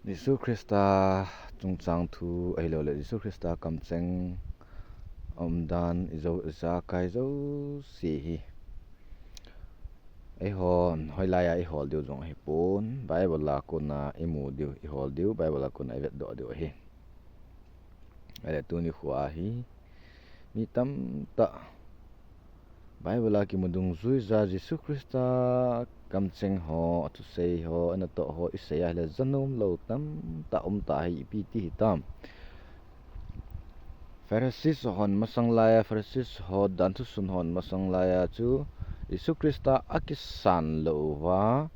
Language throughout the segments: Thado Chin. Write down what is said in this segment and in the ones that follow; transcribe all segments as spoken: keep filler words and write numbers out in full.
Jesu Christa chungchang thu ahilouleh Jesu Christa kamcheng umdan ijo ijakai jouse hi eihon hoilai a ihol diu jong ahipon, Bible a kona imu diu, ihol diu, Bible a kona ivetdoh diu ahi. Ahile tuni khoa hi mi tamtah Bible a kimu dungjuija Jesu Christa kamcheng ho, athusei ho, anatoh ho isei ahile janom lou tamtah umta hi, ipi ti hitam. Pharisees hon masang laiya, Pharisees ho danthu sun hon masang laiya chu Jesu Christa akisan lou uva,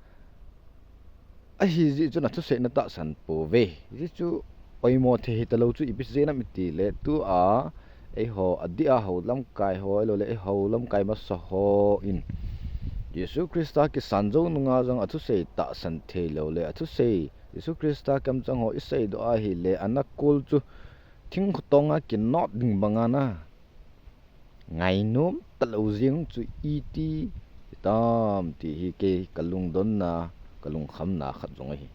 ahijeh chun athuseina tahsan pouve. Hijeh chu oimo thei hitalou chu ipi jeh ham itile, tua eiho adeh a ho lamkai ho, ahilouleh eiho lamkai masa hon Jesu Christa kisan jou nunga jong athusei tahsan theilou le, athusei Jesu Christa kamcheng ho iseidoh ahile, ana kol chu thing khotonga kinot ding banga na ngainom talou jeng chu iti hitam ti hi kei kalungdonna, kalungkhamna khat jong ahi.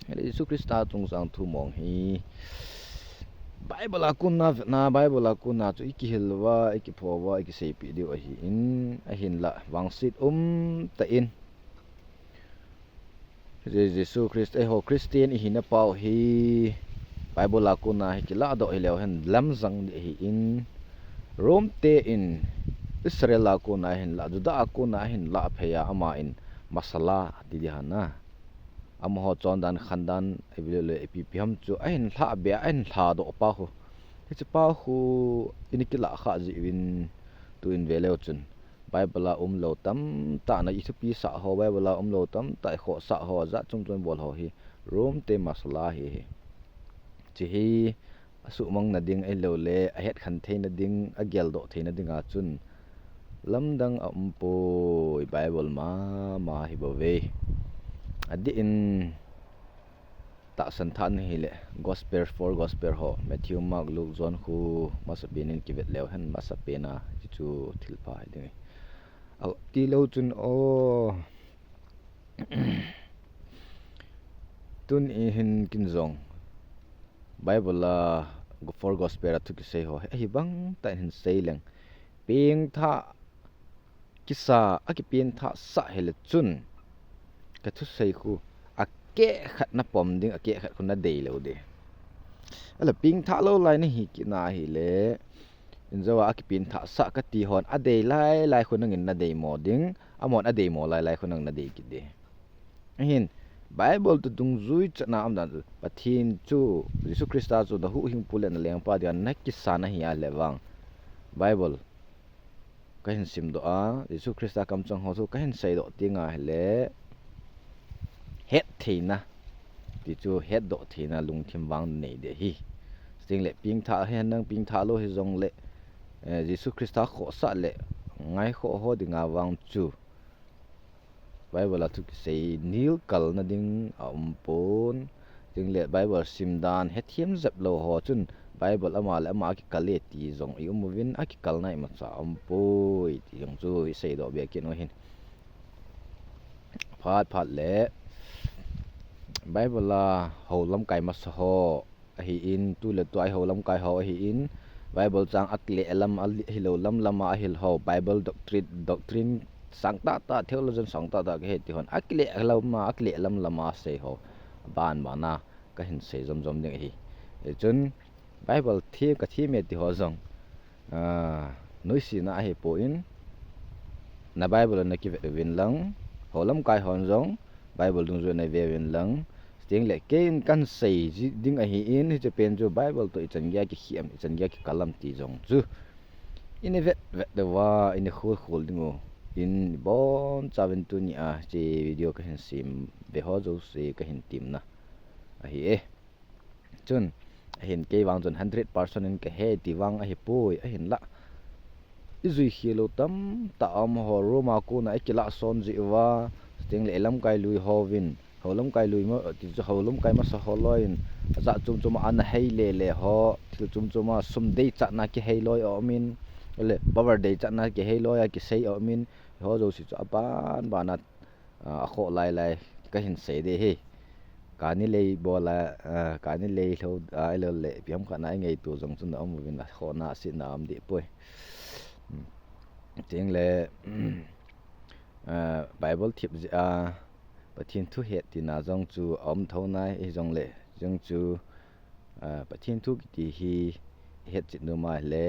Ahile Jesu Christa chungchang thu mong hi Bible a kona vetna, Bible a kona chu ikihil uva, ikipho uva, ikiseipeh diu ahin, ahinla vangset umtah in Je-, Jesu Christ, eiho Christian ihina pau hi Bible a kona hi kilahdoh hileu hen lamjang ding ahin, Rome te in Israel a kona ahinlah, Juda a kona ahinlah phei a, ama in masala ati ding ahi na. Amaho chondan khandan, ipi le ipi ipi ham chu ahin lhah be a, ahin lhadoh pa khu. Hiche pa khu ina kilah khah jeh uvin tuin veleu chun Bible a umlou tamtah na ithupi sah ho, Bible a umlou tamtah ikhohsah ho, ajat chom chom ibol ho hi Rome te masala ahi. Hiche hi asuhmang na ding ahilouleh ahetkhen theina ding, ageldoh theina dinga chun lamdang aumpoi, Bible mama hibouve. Adeh in tahsan thah na hile Gospel, four Gospel ho, Matthew, Mark, Luke, John khu masapen in kivet leu hen, masapen a hichu thilpha hi ding ahi. Atilou chun o, tun ihin kin jong Bible a four Gospel a thu kisei ho hi ahibang tah in hin sei leng, pengthah kisa, akipengthah sah hile chun kathusei khu akehkhat na pom ding, akehkhat khu nadei lou ding. Ahile pengthah lou lai nahi kit na hile, injo a akipengthah sah kati hon adei lai lai khu nangin nadeimo ding, amahon adeimo lai lai khu nang nadei kit ding. Ahin, Bible toh dungjui chatna umdan chu, Pathen chu, Jesu Christa chu nahuhhingpu le nalengpa dinga nakisan ahi ahile vang, Bible kahin simdoh a, Jesu Christa kamcheng ho chu kahin seidoh tenga hile, hettheina, ti chu hetdoh theina lungthim vang nei ding ahi. Chutengle pengthah, hinlang pengthah lou hijongle, eh, Jesu Christa khohsah le ngaikhoh ho dinga vang chu Bible a thu kisei nilkalna ding aumpon. Chutengle Bible simdan hethem jep lou ho chun Bible ama le ama akikal e ti jong ium uvin, akikalna imacha aumpoi ti jong chu iseidoh be kit u ahin. Phat phat le Bible a ho lamkai masa ho ahin, tuletua eiho lamkai ho ahin, Bible chang akile lam, ahilou lam lama ahil ho, Bible doctrine, doctrine sangtah tah, theologian sangtah tah kahi ti hon, akile lam a, akile lam lama asei ho, aban bana kahin sei jom jom ding ahi. Hichun Bible them, kathem e ti ho jong, ah, nuisatna ahipon, na Bible nakivet uvin lang, ho lamkai hon jong Bible dungjui nave uvin lang, chutengle keiin kahin sei ji ding ahin, hiche pen chu Bible toh ichan geiya kikhem, ichan geiya kikal ham ti jong chu ina vet vet uva, ina khol khol diu ahin, ibonchauvin tunia hiche video kahin sem ve ho jouse kahin temna ahi e. Chun, ahin kei vang chun hundred percent in kahe ti vang ahipoi, ahinla ijui khel lou tamtah um ho, Rome a kona ikilah son jeh uva, chutengle ilamkai lui hovin, ho lamkai lui ma, ti chu ho lamkai masa ho loiyin, ajat chom chom a ana hei le le ho, thil chom chom a sum deichatna kihei loi aumin, le power deichatna kihei loi a kisei aumin, ho jouse chu aban bana, ah, akhoh lai lai kahin sei ding ahi. Kani lei bol a, ah, kani lei lou, ah, ahilou le, ipi ham khat na i ngaito jong chu na um uvin, na khona sina um deh poi. Hmm. Tin le, ah, Bible thip jeh a, Pathen thu het tina jong chu a um tho nai, hijongle, jong chu, ah, Pathen thu kiti hi het chet nom a le,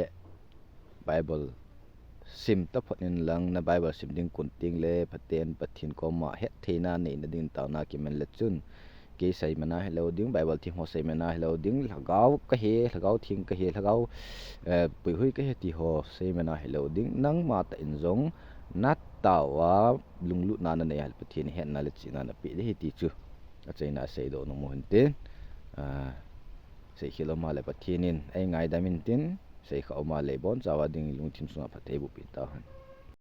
Bible sim taphot in lang, na Bible sim ding kon teng le, phaten Pathen koma hettheina neina ding taona kiman le chun, kei seiman a hilou ding, Bible thiem ho seiman a hilou ding, lhagao kahi, lhagao theng kahi, lhagao, eh, puihui kahi ti ho seiman a hilou ding, nangma tah in jong na tao a lunglutna na nei a le Pathen in hetna le chihna na pe ding ahi ti chu achaina seidoh nom u hinte. Ah, seikhel um a le Pathen in eingaidam intin, seikha um a le ibonchauva ding lungthim sunga phatthei boh peh tauhen.